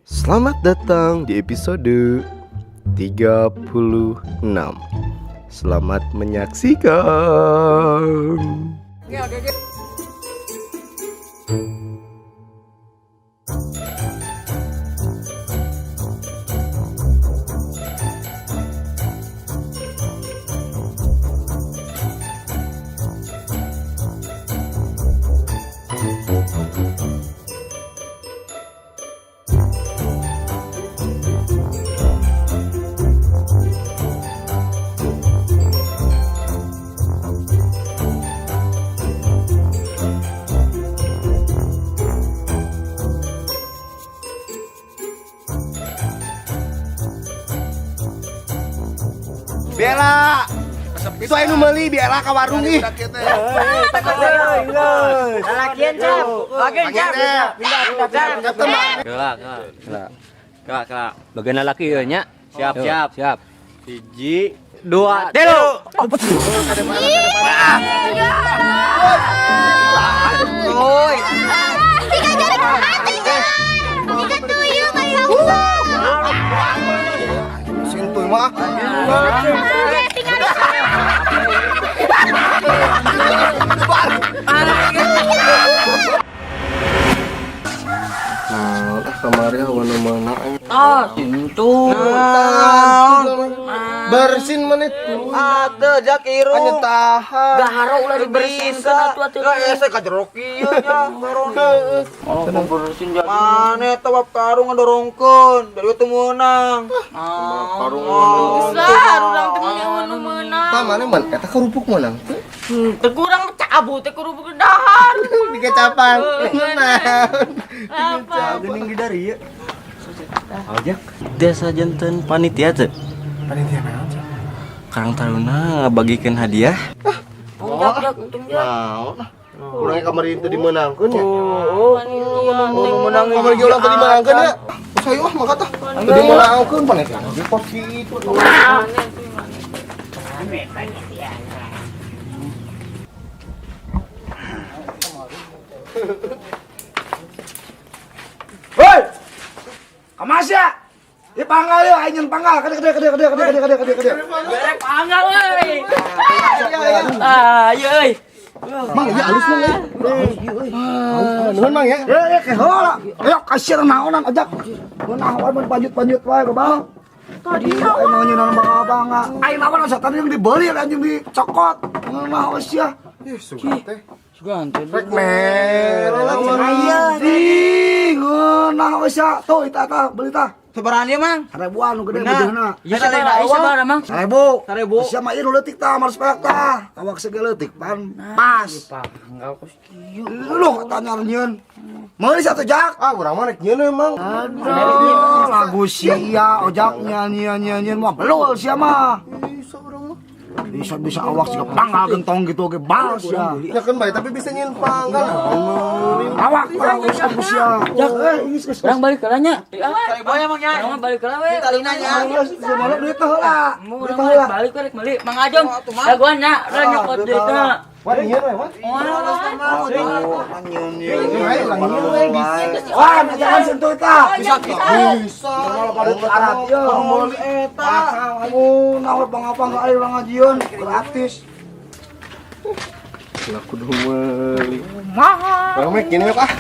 Selamat datang di episode 36. Selamat menyaksikan. Oke. Bella, itu anu meuli Bella ka warung ih. Lakian cap, lakian cap. Pindah, pindah. Kelak, kelak. Kelak, kelak. Bagian laki ieu nya. Siap, Yo, siap. Siap. Hiji, dua, tilu. Oi. Tiga jari, tiga, tiga tuyul kayak Sintuy mah. Tinggal. Nah, ah kamari hawa nu meunang. Ah, tentu. Bersin mana tuh? Atuh jak irung. Hanya tahan. Gaharo ulah dibersihin atuh atuh. Lah ese ka jero kieu nya. Malah bersihin jadi. Mane teh bab karung ngadorongkeun, dari teu meunang. Karung Besar, urang teh meuni nu meunang. Tah mana man eta kerupuk meunang teh. Teu kurang cabut teh kerupuk dahar. Dikecapan. Meunang. Apa? Geuning di dari ieu. Ojek, desa janten panitia teu. Panitia naon? Karang Taruna ngabagikeun hadiah. Jak jak untung jak. Naon ah. Urang kamari teu dimeunangkeun ya. Panitia teh Menang kamari ge urang teu dimeunangkeun ya. Sayo ah mangkat ah. Teu dimeunangkeun panitia. Ge kos kitu atuh. Hoi! Kamas ya? Ini panggal ya, aing nyen panggal. Kade kade kade kade kade kade kade kade. Berek panggal euy. Ah, ieu euy. Mang ieu alus mang euy. Ah, nuhun mang ya. Ya ya ke heula. Ayo kasir naonan ajak. Meunah wae mun panjut-panjut wae babang. Tadi aing mah nyeun bangga-bangga. Aing lawan asa tadi yang dibeli anjing dicokot. Ngeunah we sia. Ih, suka teh. Sugan teh. Rek mere lah Anjing, ngeunah we sia. Tuh eta tah beli tah. Sabaraha ieu, Mang? Seribuan nu gede Bener. bejana. Ieu sabaraha, ieu sabaraha, Mang? 1000. 1000. Sia mah ieu nu leutik tah, harus perak tah. Awak sege leutik pan pas. Panggal kos kieu. Lu katanya nyieun. Meuli satu jak. Ah, urang mah rek nyieun we, Mang. Aduh, lagu sia ojak nyanyi nyanyi mah belul sia mah. Bisa urang mah. Bisa bisa awak siga panggal gentong gitu oge bal sia. Ya kan bae tapi bisa nyieun panggal. Awak mah lagu sia. Jak. Eh, geus geus. Urang balik heula nya. Seribu ya, Mang ya. Urang mah balik heula we. Talina nya. Geus geus duit teh heula. Mu Duit urang teh mah heula. balik we rek meuli. Mang Ajong, jagoan nya, urang nyokot duitna. Wah, nyieun we, Wan. Ayo urang nyieun we bisa. Wah, jangan sentuh tah. Bisa bisa. Bisa. Kalau pada karat ye. Meuli eta. Oh, naon pangapang aing urang ngajieun gratis. Lah kudu meuli. Mahal. Urang mah gini ah.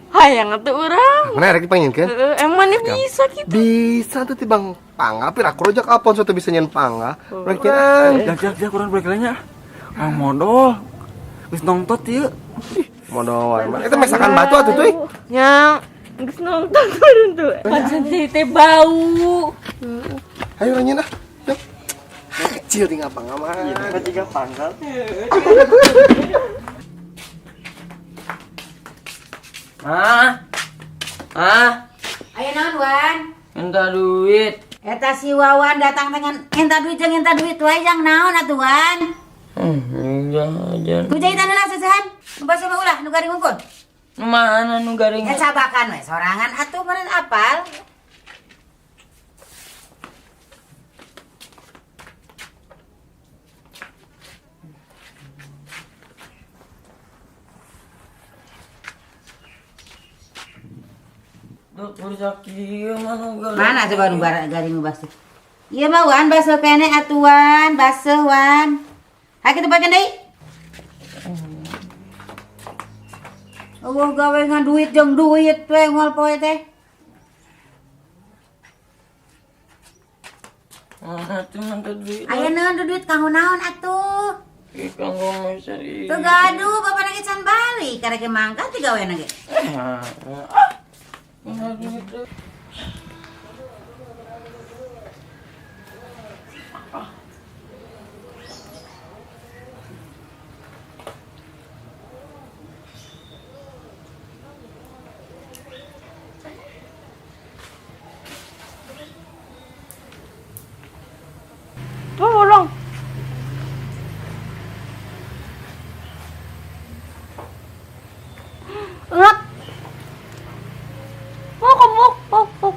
Hayang atuh urang. Mana rek dipanggilkeun? Heeh, emang ini bisa gitu. Bisa tuh tibang panggal, pira aku rojak apa tuh bisa nyen panggal. Rek nyieun. Jak jak jak urang balik heula nya. Ah modol. Geus nongtot ieu. Modal wae mah. Eta masakan batu atuh tuh. Nya, geus nonton turun tuh. Pancen teh bau. Ayo urang nyieun ah. Yuk. Kecil tinggal panggal mah. Iya, tiga panggal. Ah. Ah, Ayo naon Wan? minta duit. Eta si Wawan datang dengan minta duit jeung minta duit wae yang naon atuh Wan? Jajan. Ku jahitan heula sesehan. Nu basa mah ulah nu garing unggul. Nu mana nu garing? Ya cabakan we sorangan atuh meureun apal. Tuh, Bisa kieu mah nu garing. Mana coba nu garing nu baseuh? Ieu mah Wan baseuh keneh atuan, baseuh Wan. Hayu kitu bagian deui. Eueuh gawe ngan duit jeung duit we ngol poe teh. Mana tuh mah teu duit. Aya naon duit kanggo naon atuh? Ih, kanggo meser ieu. Teu gaduh bapak lagi can balik karek mangkat digawe ge. Ah, mana duit teh? Tolong. Ingat. Mau kebuk, buk, buk.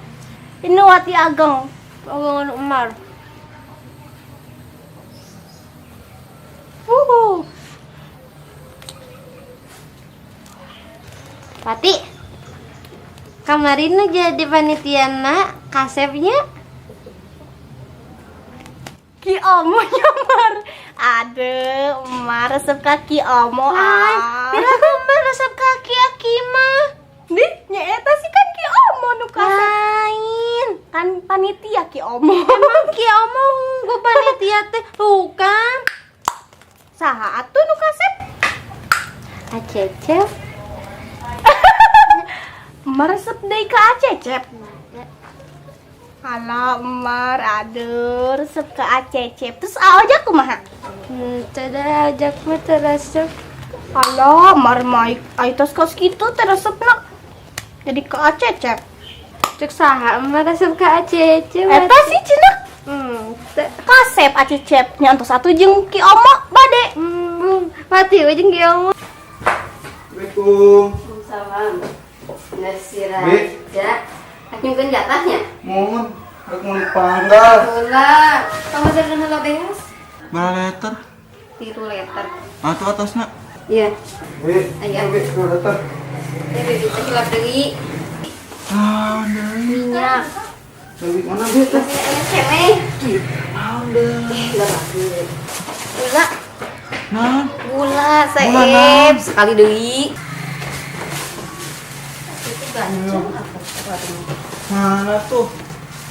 Ini wati ageng, agengan Umar. Uhuh. Wati, kemarin nu jadi panitia na kasepnya. Ki Omo nyamar. Aduh, Umar resep ka Ki Omo. Ah. Pira Umar resep ka Ki Aki mah. Nih, nya eta sih kan Ki Omo nu kasep. Lain, kan panitia Ki Omo. Emang Ki Omo gue panitia teh bukan. Saha atuh nu kasep? Acecep. Umar resep deui ka Acecep. Alah, Umar, aduh, resep ke Acecep. Terus aja kumaha? Tada ajak mah teresep. Alah, Umar mah ai tos kos kitu teresep nak. Jadi ke Acecep. Cek saha Umar resep ke Acecep. Eta sih cenah. Kasep Acecep nya entos atuh jeung Ki Omo bade. Mati we jeung Ki Omo. Assalamualaikum. Waalaikumsalam. Nasi Bi. raja. Nyungkeun jatahnya. Mohon, rek meuli panggal. Heula, kamu jangan heula beas. Berapa liter? 3 liter. Atuh atasna. Iya. Bi, Aya. Bi, 2 liter. Ya bibi teh hilap deui. Ah, deui. Minyak. Deui mana bi teh? Masih aya keneh. Naon deui? Gula. Naon? Gula Gula saep naon? sekali deui. Mana tuh?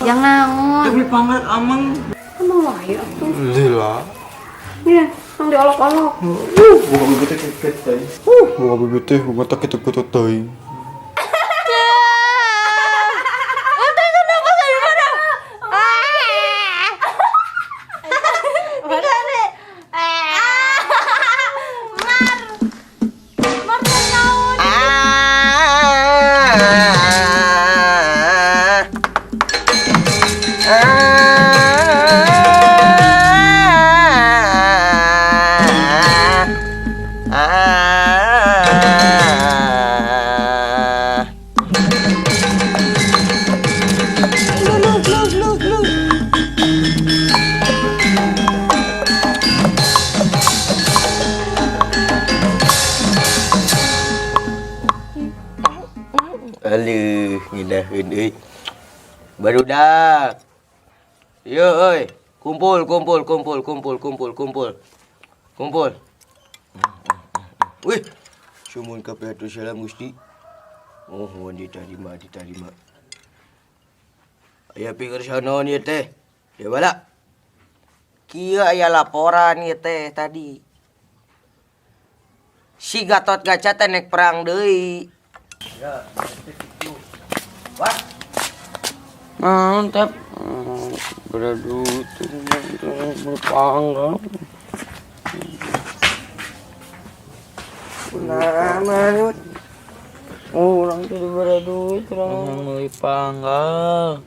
Yang naon? Beli panggal ameng. Emang wae atuh. Lila. Iya, yang diolok-olok. Buka bibit teh kitu teh. Buka bibit teh buka teh kitu kitu teh. Aduh, ngidaheun euy. Barudak. Yo euy, kumpul kumpul kumpul kumpul kumpul kumpul. Kumpul. Wih, sumun kabeh atuh salam Gusti. Mohon diterima diterima. Aya pikir naon ieu teh? Ya bala. Kieu aya laporan ieu teh tadi. Si Gatot Kaca teh nek perang deui. Ya, wah. Naon teh? Beradu tuh berpanggang. Kunaon? Oh, orang tuh diberi duit, orang meuli panggal.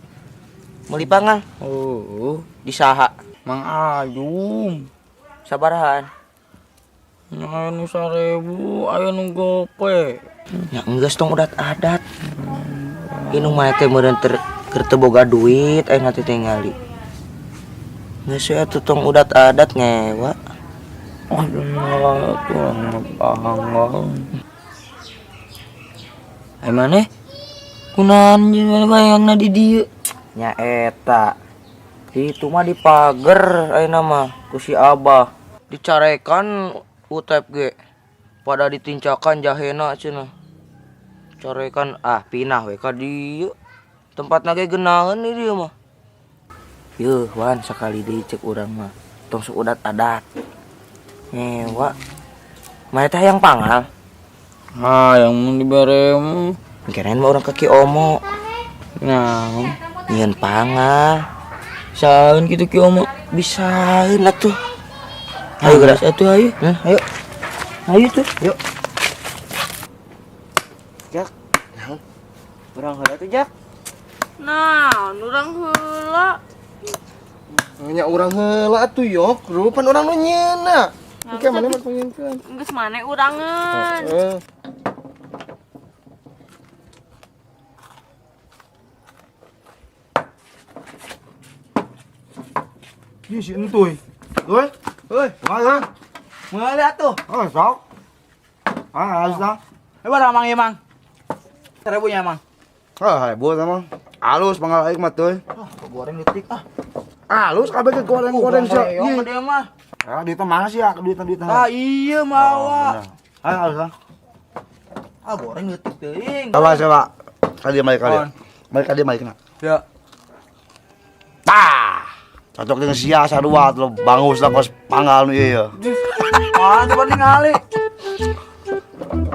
Meuli panggal? Oh, di saha? Mang Ajum. Sabarahan? Aya nu 1000, aya nu gope. Ya enggeus tong udat adat. Ieu nu mah teh meureun keur teu boga duit ayeuna teh tingali. Geus we atuh tong udat adat ngewa. Aduh, malah tuh orang panggal. Ai maneh? Kunaon jeung bayangna di dieu? Nya eta. Itu mah di pager ayeuna mah ku si Abah. Dicarekan Utep ge. Pada ditincakan jahena cenah. Carekan ah pinah we ka dieu. Tempatna ge geunaheun di dieu mah. Yeuh Wan sakali deui cek urang mah. Tong sok udat adat. Ngewa. Mana teh hayang pangal? Ah, yang mun dibere mah. Kirain mah urang ka Ki Omo. Nah, Nyieun pangal. saeun kitu Ki Omo. Bisaeun atuh. Ayo gerak atuh ayo. Ayo. Ayo tuh, yuk. Jak. Urang heula tuh, Jak. Nah, urang heula. Nya urang heula atuh yok, rupan urang nu nyieunna. Oke, mana mah nyieunkeun. Geus mane urangeun. Heeh. Ih, si entuy. Oi, Euy, kumaha? meuli atuh. Oh, sok. Ah, halus dah. Eh, barang Mang ieu, Mang. 1000 nya, Mang. Ah, heboh sama. Halus panggal aing mah teuy. Ah, goreng leutik ah. Halus kabeh ge goreng-goreng sia. Goreng dia mah. Ah, duitnya mana sih ya? Duitnya. Ah, iya mawa. Ayo halus lah. Ah, goreng leutik teuing. Coba coba. Kali mari kali. Mari kali mari kena. Ya. Tah. Cocok dengan sia sarua lo bangus lah kos panggal nu ieu. Ah, coba ningali.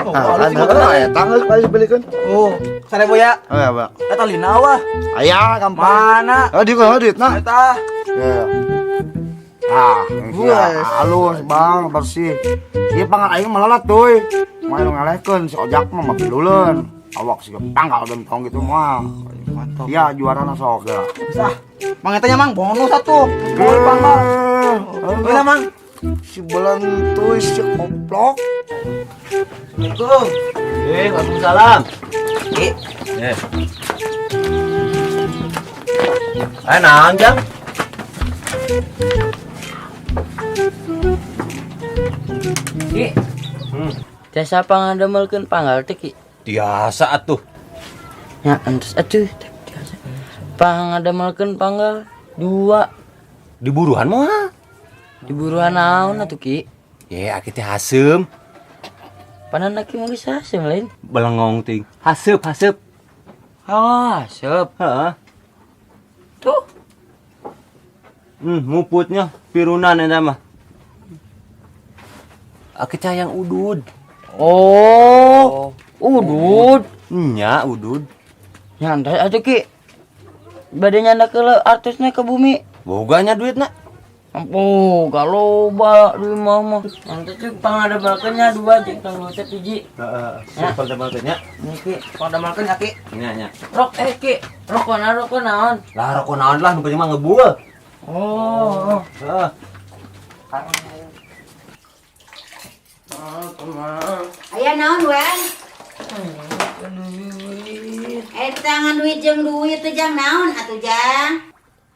Oh, Ah, kan eta geus paling dibelikeun. Oh, 1000 ya. Oh, ya, Pak. Eta lina wah. Aya gampang. Mana? Oh, di kumaha duitna? Eta. Ya. Ah, sia halus bang, bersih. Ieu panggal aing melelat tuh. Moal ngalehkeun si ojak mah mah beluleun. Awak sih panggal gentong gitu mah. Mantap. Iya, juara na sok ya. Sah. Mang eta nya Mang bonus atuh. Bonus panggal. Mana Mang? Si belentuy si koplok. Assalamualaikum. Waalaikumsalam. Ki, Eh. Eh, naon, Jang? Ki. Jasa pangadamelkeun panggal teh Ki. Biasa atuh. Nya entos atuh biasa. Pangadamelkeun panggal dua Diburuhan mah. Diburuan naon atuh Ki? Ye, aki teh haseum. Panan aki mah geus haseum lain. Belengong ting. Haseup, haseup. Ah, haseup. Heeh. Tuh. Muputnya pirunan eta mah. Aki teh hayang udud. Oh, udud. Nya udud. Nyantai atuh Ki. Bade nyandak ke artisnya ke bumi. Boganya duitna. Ampuh, galoba duit mah mah. Nanti tuh pangadamelkeunnya dua jeung tong teh hiji. Heeh, pangadamelkeunnya. Ini Ki, pangadamelkeun ya Ki. Nya nya. Rok Ki, rokona rokok naon? Lah rokok naon lah nu penting mah ngebul. Oh. Heeh. Aya naon, Wan? Eta ngan duit jeung duit teh jang naon atuh jang?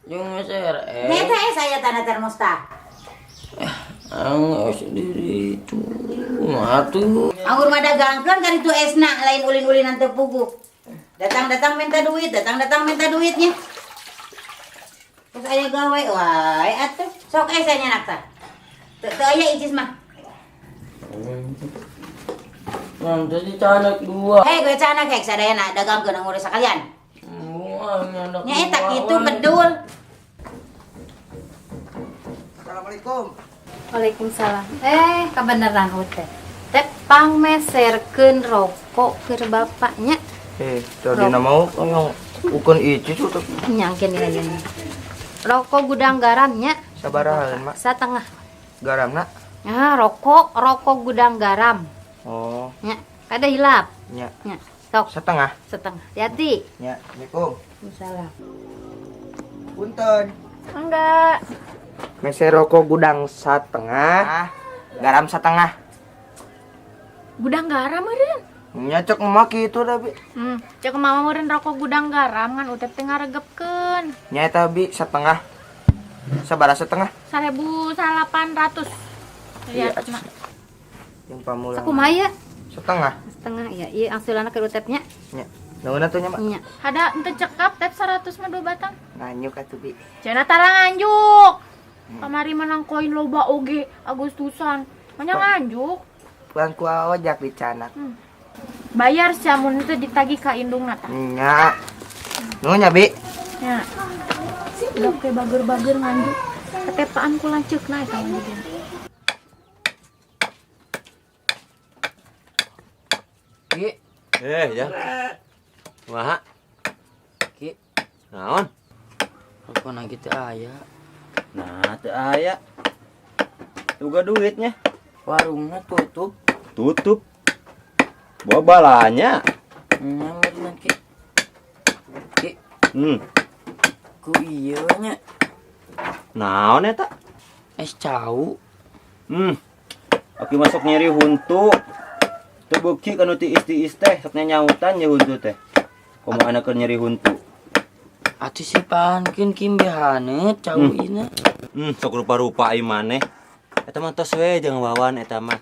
Jeung meser Eta saya tanah termostat. Ang sendiri itu atuh. Anggur mah dagangkeun kan itu esna lain ulin-ulinan teu puguh. Datang-datang minta duit, datang-datang minta duitnya. Terus aya gawe wae atuh. Sok esa nyanak tah. Teu teu aya icis mah. Nanti canak dua. Hei, gue canak hek sadayana dagangkeun anggur sakalian. Nya eta kitu bedul. Assalamualaikum. Waalaikumsalam. Kabeneran teh. Teh pangmeserkeun rokok keur bapaknya. Tadi nama mau yang bukan itu tuh. Nyangkeun ieu. Rokok gudang garamnya. Sabaraha, Mak? Satengah. Garamna? Nah, rokok gudang garam. Oh. Nya, kada hilap. Nya. Nya. Sok. Setengah. Setengah. Hati-hati. Nya, Assalamualaikum. Waalaikumsalam. Punten. Enggak. Meser rokok gudang setengah, garam setengah. Gudang garam meureun. Nya cek emak kitu da, Bi. Cek mama meureun rokok gudang garam ngan Utep teh ngaregepkeun. Nya eta Bi setengah. Sabaraha setengah? 1.800. Iya, Iya, mak. Yang pamulang. Sakumaha ya? Setengah. Setengah ya. Ieu angsulanna ke Utepnya. Nya. Nuhun atuh nya, Mak. Nya. Ada ente cekap Tep 100 mah 2 batang. Nganjuk atuh, Bi. Cenah tara nganjuk. Kamari menang koin loba oge Agustusan. Manya nganjuk. Pulang ku ojak dicanak. Bayar sia mun teu ditagih ka indungna tah. Nya. Nuhun nya, Bi. Nya. Udah kayak bager-bager nganjuk. Ketepaan ku lanceukna eta mah jadi. Ki. Ya. Kumaha? Ki. Naon? Rokona kitu aya. Nah, teu aya. Tuga duitnya. Warungna tutup. Tutup. Bawa balanya. Nya meureun Ki. Ki. Ku ieu nya. Naon eta? Es cau. Aki masuk nyeri huntu. Teu beuki kanu tiis-tiis teh, sok nyautan ye huntu teh. Komo anak keur nyeri huntu. Atuh si pankin kim behaneut cau ieu. Sok rupa-rupa ai maneh. Eta mah tos we jeung Wawan eta mah.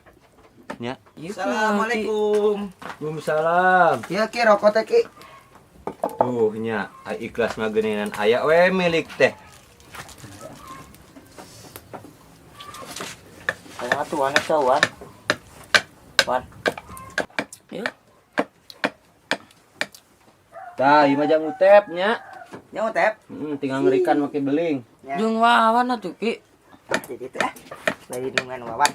Nya. Assalamualaikum. Waalaikumsalam. Ieu Ki rokok teh Ki. Tuh nya, ai ikhlas mah geuningan aya we milik teh. Kayak atuh wan cau wan. Wan. Ya. Tah, ieu mah jang Utep nya. Nya Utep. Tinggal ngerikan make beling. Ya. Jeung Wawan atuh Ki. Jadi teh ah. Bari nungguan Wawan.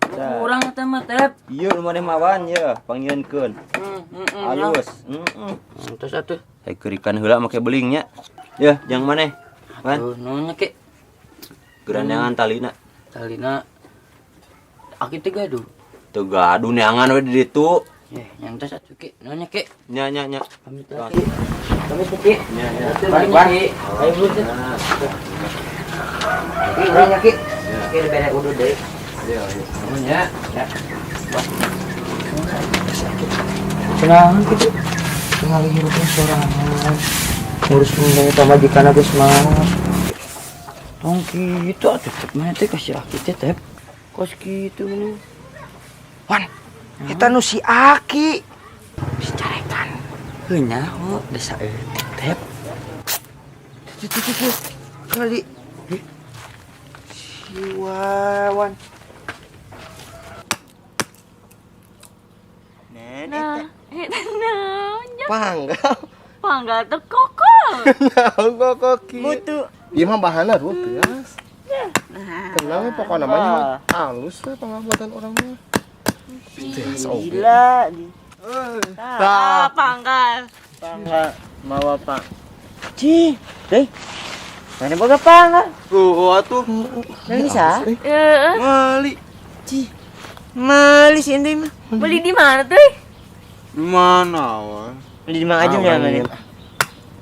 Tah. Kurang teh mah Tep. Ieu nu maneh Wawan ye, pangieunkeun. Halus. Heeh. Terus atuh. Hai kerikan heula make beling nya. Yeuh, jang maneh. Wan. Atuh nuhun nya Ki. Gerandangan talina. Talina aki teh gaduh. Teu gaduh neangan we di ditu. Nyantos atuh Ki. Nuhun nya Ki. Nya nya nya. Pamit lah Ki. Pamit Ki. Nya nya. Balik Ki. Ayo buru teh. Ki, udah nya Ki. Ki dibere udud deui. Ayo, ayo. Nuhun nya. Ya. Kunaon kitu? Tinggal hirupna sorangan. Ngurus pendeta pamajikanna geus maot. Tong kitu atuh teh maneh teh ka si Aki teh Tep. Kos kitu meureun. Wan, eta nu si Aki. Dicarekan. Heuh nyaho desa eutik Tep. Tuh, tuh, tuh, tuh. Kali. Si Wawan. Nah, eta naon nya? Panggal. Panggal teh kokol. Naon kokol ki? Mutu. Ieu mah bahanna rupiah. Nah. Tenang we pokona mah nya halus we pangabuatan urang mah. Gila. Tah, panggal. Panggal mawa pak. Cih, deh. Mana boga panggal? Tuh, atuh. Mana bisa? Heeh. Mali. Cih. Mali sih ente mah. Beli di mana tuh? Di mana, Wan? Beli di Mang Ajum ya, mana?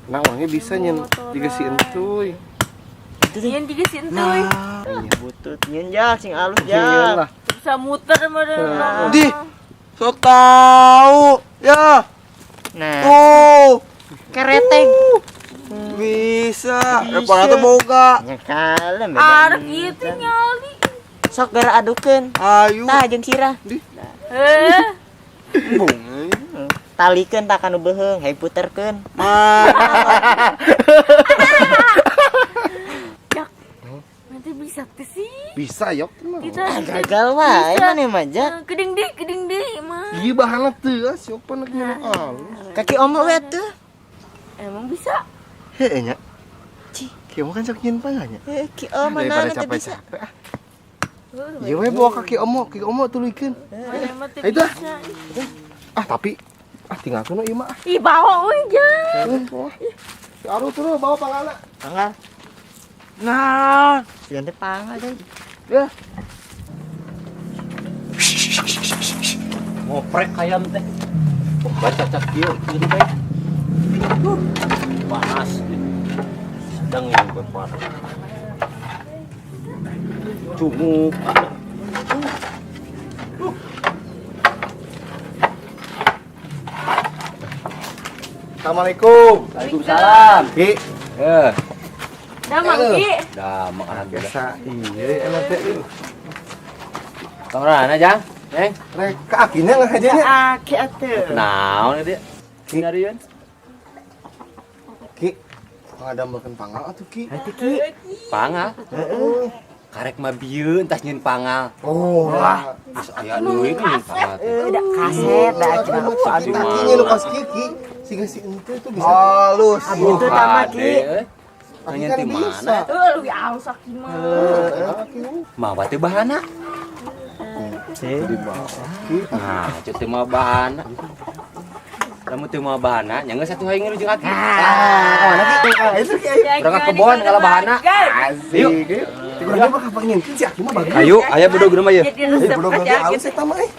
Nah, uangnya bisa nyen tiga si entuy. Nyen tiga si entuy. Nah, butut nyen jak sing alus Nyen jak. lah. Bisa muter meureun. Di. Sok tahu. Ya. Nah. Tuh. Kereteng. Bisa. Daripada tuh boga. Nya kalem beda. Arek ieu nyali. Sok geura adukeun. Ayo. Tah jeung sirah. Heh. Embung euy. Talikeun tah kanu beuheung, hayu puterkeun. Jak. Nanti bisa teh sih. Bisa yok mah. Kita Gagal wae maneh mah jak. Keding deui, keding deui mah. Ieu bahanna teu ah, siapa nek nyen alus. Kaki omo we atuh. Emang bisa? Heeh nya. Cih, ki omo kan sok nyen panganya. Heuh, ki omo Daripada naon teu bisa. capek-capek ah. Ieu we bawa kaki omo, ki omo tuluykeun. Mana mah teu Itu ah. bisa. Ah, tapi ah tinggalkeun we ieu mah. Ih, bawa we jak. Si Aru tuh bawa pangana. Panggal. Nah. Sigan teh panggal deui. Ya. Ngoprek hayam teh. Baca cak kieu kieu teh. Panas. Sedang yang berpanas. Cumuk. Assalamualaikum. Waalaikumsalam. Ki. Eh, Damang Ki. damang alhamdulillah. Biasa iya enak teh. Tong rana, Jang? Neng, Rek ka akinya ngahajanya. Aki atuh. naon dia? Nyarieun. Ki, ngadamelkeun pangal atuh Ki. Hati Ki. Pangal. Heeh. Karek mah bieu entas nyieun pangal. Oh lah. Geus aya deui nyieun pangal teh. Da kaset da cenah. Aki nya nu kos kieu Ki. Siga si ente tuh bisa. Halus. Itu tama Ki. Aki Nanya kan ti bisa. mana? Leuwih alus aki mah. Aki Mawa teh bahana. di bawah. Ki. Nah, cek teu mawa bahana. Lamun teu mawa bahana, nya geus atuh aing jeung aki. Ah, mana Ki? Ah, itu Ki. Urang ka kebon ngala bahana. Asik. Yuk. Urang mah kapanggieun si Aki mah bagus. Ayo, aya bedog mah ye. Jadi resep Bedog aja halus eta mah eh.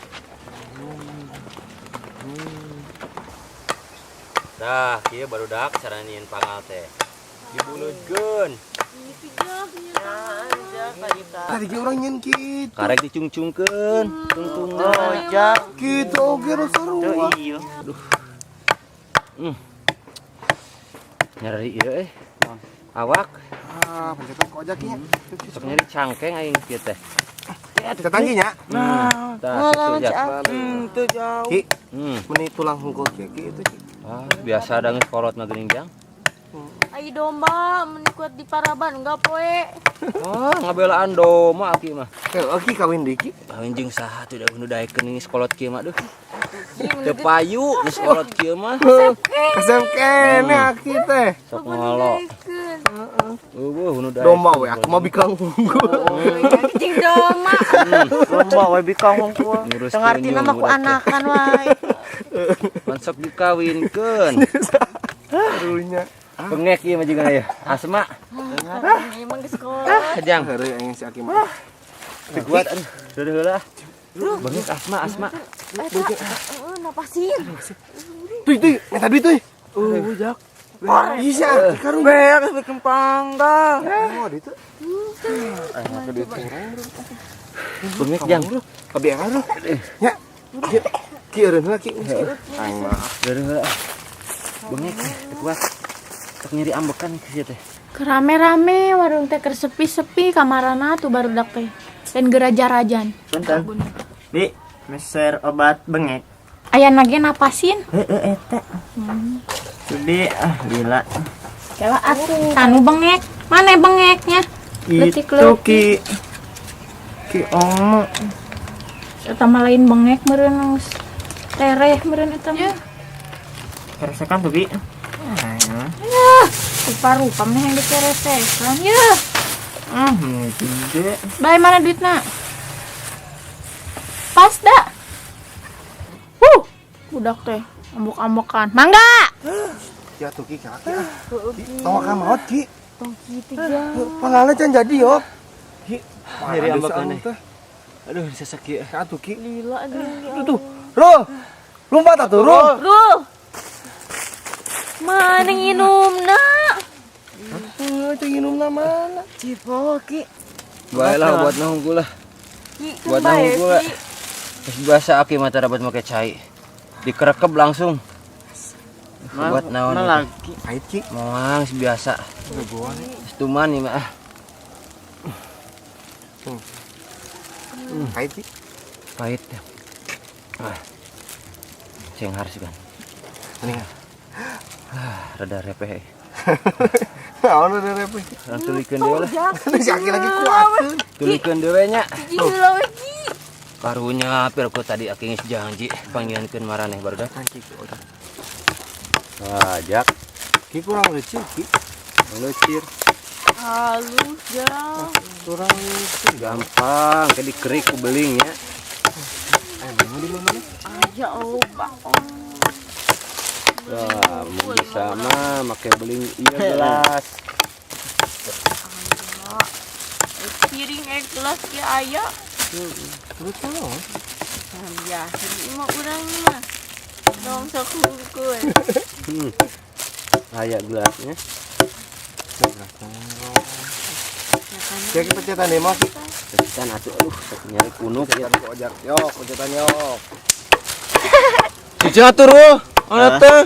Tah, kieu barudak cara nyieun pangal teh. Dibuleudkeun. Tadi ge urang nyieun kitu. Karek dicungcungkeun, tungtungna. Oh, jak. Kitu oge nu sarua. Iya. Nyari ieu eh. Awak Ah, pencetan ku ojek nya. sok nyari cangkeng aing kieu teh. Pencetan Ki nya. Nah, tah kitu jak. Teu jauh. Ki, Hmm. meni tulang hungkul kieu Ki itu Ki. Ah, biasa da geus kolot mah geuning jang. Ai domba meni kuat di paraban enggak poe. Ah, ngabelaan domba aki mah. Heuh, Ki kawin deui Ki. Kawin jeung saha tuh da nu daekeun geus kolot kieu mah duh. Teu payu geus kolot kieu mah. Kasep kene Aki teh. Sok ngolo. Eueuh nu daekeun. Domba we aku mah bikang hungkul. Jeung domba. Domba we bikang hungkul. Ngurus Teu ngartina mah ku anakan wae. Pan sok dikawinkeun. Karunya. Bengek ieu mah jeung aya. Asma. Emang geus kolot. Jang. Heureuy aing si Aki mah. Teu kuat aduh. Reueuh heula. Bengek asma asma. Heeh, napasin. Tuy tuy, minta duit tuy. Oh, jak. Bisa Aki karunya. Beak geus bikin panggal. Oh, ditu. Aing make duit urang. Bengek jang. Kabeangan lu. Nya. Ki, Ki eureun heula Ki. Aing mah. Reueuh heula. Bengek teu kuat. Sok nyeri ambekan ke sieu teh. Kerame-rame warung teh keur sepi-sepi kamarana tuh barudak teh. Dan geraja-rajan. Punten. Bi, meser obat bengek. Aya nage napasin. Heeh eta. Bi, ah gila. Kela atuh. Tanu bengek. Mana bengeknya? Itu Leutik-leutik. Ki. Ki Omo. Eta mah lain bengek meureun geus tereh meureun eta mah. Keresekan tuh, Bi. Yah, rupa-rupa mah yang dikeresekan. Yah, Gede. bae mana duitna? Pas dah. Huh, budak teh ambok-ambokan. Mangga. Ya tuh Ki, Ki Aki ah. Ki, tong ka maot Ki. Tong kitu jang. Pangalna can jadi yo. Ki, Nyeri ambekan teh. Aduh sesek ieu. Atuh Ki. Lila aduh. Tuh tuh. Ruh. Lompat atuh, Ruh. Ruh. Mana nginumna? Heuh, teu nginumna mana? Cipo, Ki. Bae lah obatna hungkul lah. Ki, Buat bae, hungkul lah. Ki. Terus biasa aki mah tara make cai. Dikerekep langsung. Buat naon Mana itu? lagi? Pahit Ki. Moang biasa. Setuman nih mah. ah. Pahit Ki. Pahit. Ah. Cenghar sih kan. Ini. Ah, rada repeh. Naon udah repeh. Urang tulikeun deui lah. Si Aki lagi kuateun. Tulikeun deui nya. Gila we, Ki. Karunya pirku tadi aki geus janji panggihankeun maraneh barudak. Kan Ki, udah. Wah, jak. Ki kurang lecir Ki. Lecir. Halus jang. Kurang lecir. Gampang, ke dikerik ku beling ya. Eh, mana di mana? Ya Allah. Wah, mun bisa mah make beling ieu gelas. Piring gelas ki aya. Terus naon? Nah, biasa mah urang mah. Dong sok hungkul. Aya gelasnya. Ya ki pencetan deh mah Ki. Pencetan atuh aduh sok nyari kunuk ya. Pencetan ku ojak. Yok, pencetan yok. Cicing atuh Ruh. Mana teh?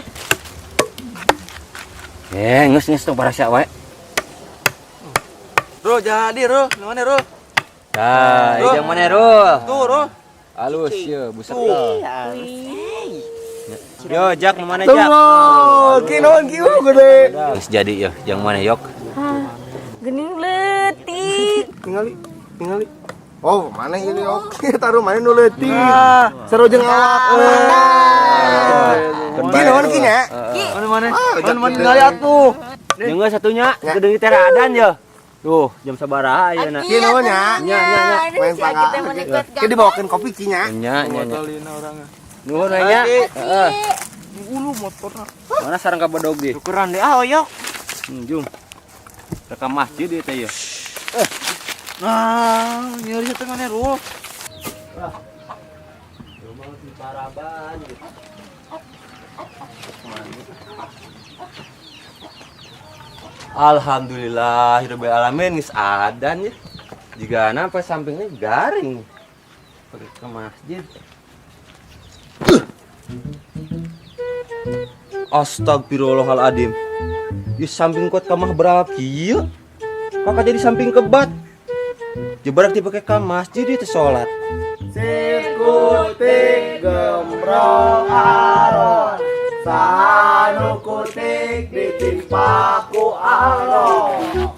Eh, geus geus tong parasea wae. Ruh jadi Ruh, nu mana Ruh? Tah, ieu mana Ruh? Tuh Ruh. Halus ye, buset. Wih. Yo, Jak, mau mana Jak? Tunggu, ki naon ki gede. Geus jadi ya, jang mana yok? Gening leutik. Tingali, tingali. Oh, mana ini oke, taruh mana nu leutik. Seru jeung awak. Ki naon ki nya? Mana mana? Ah, Mana mana ningali atuh. Jeung geus satunya, gedeng teh adan ya. Tuh, jam sabaraha ayeuna? Ki naon nya? Nya nya nya. Main pangga. Ki dibawakeun kopi ki nya. Nya nya nya. Nuhun we nya. Heeh. Ulu motorna. Mana sareng ka bedog di? Tukeran deh ah oyok. Jung. Rekam masjid ieu teh ya. Nah, nyeri setengahnya rul. Alhamdulillah, rabbil alamin geus adan ya. Jika sampai sampingnya garing. Pergi ke masjid. Astagfirullahaladzim. Di samping kuat kamah berapa kieu? Kakak jadi samping kebat. Jebarak dipakai ke masjid itu sholat. Sirkutik gembrong aron Sanu kutik ditimpa ku aron.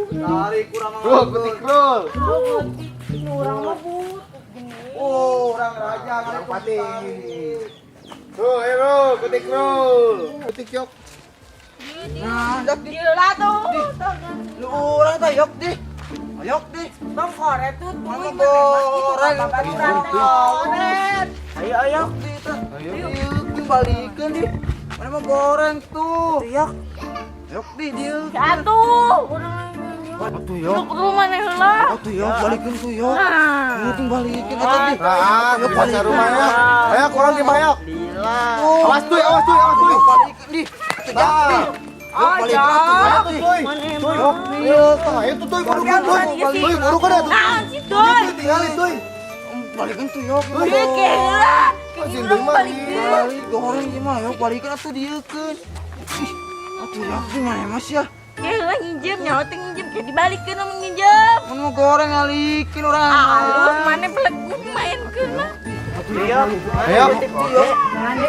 Tarik kurang Rul, kutik rul. Urang mah but. Oh, orang raja Orang pati. Tuh, ayo rul, kutik rul. Kutik yok. Nah, dak di. Gila tuh. Lu urang teh yok di. Ayok di. Bang kore tuh Mana tuh goreng goreng. Ayo ayok di teh. Ayo balikeun di. Mana mah goreng tuh. Yok. Yok di dieu. Atuh, urang Atuh yok. Lu mana heula? Atuh yok balikeun tuh yok. Lu balikeun eta di. Ah, di pasar rumah ya. Ayo kurang di mayok. Awas tuh, awas tuh, awas tuh. Balikeun di. Tuh jak di. Yok balikeun atuh jak di. Tuh, Yok dieu. tah itu tuh buru tuh. Tuh, buru kan tuh. Naon sih tuh? Tinggalin tuh. Balikeun tuh yok. Ieu ke heula. Anjing deui mah. Balik goreng gimana yok balikeun atuh dieukeun. Ih, atuh yok gimana mas ya? Ke heula nginjem nyawa teh nginjem ke dibalikeun mah nginjem. Mun mau goreng ngalikin orang. Alus mana beleguk mainkeun mah. Ayo.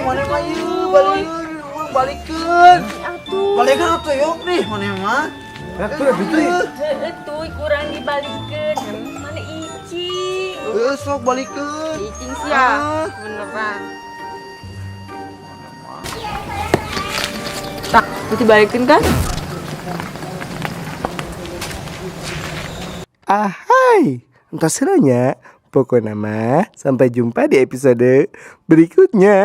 Mana mah ieu balikeun, urang balikeun. Atuh. Balikeun atuh yok nih mana mah. Ya tuh, tuh. Heeh tuh kurang dibalikeun. Mana icing. Heuh sok balikeun. Icing sih ya. Beneran. Tak, dibalikin kan? Ahai, entah serunya. Pokoknya mah sampai jumpa di episode berikutnya.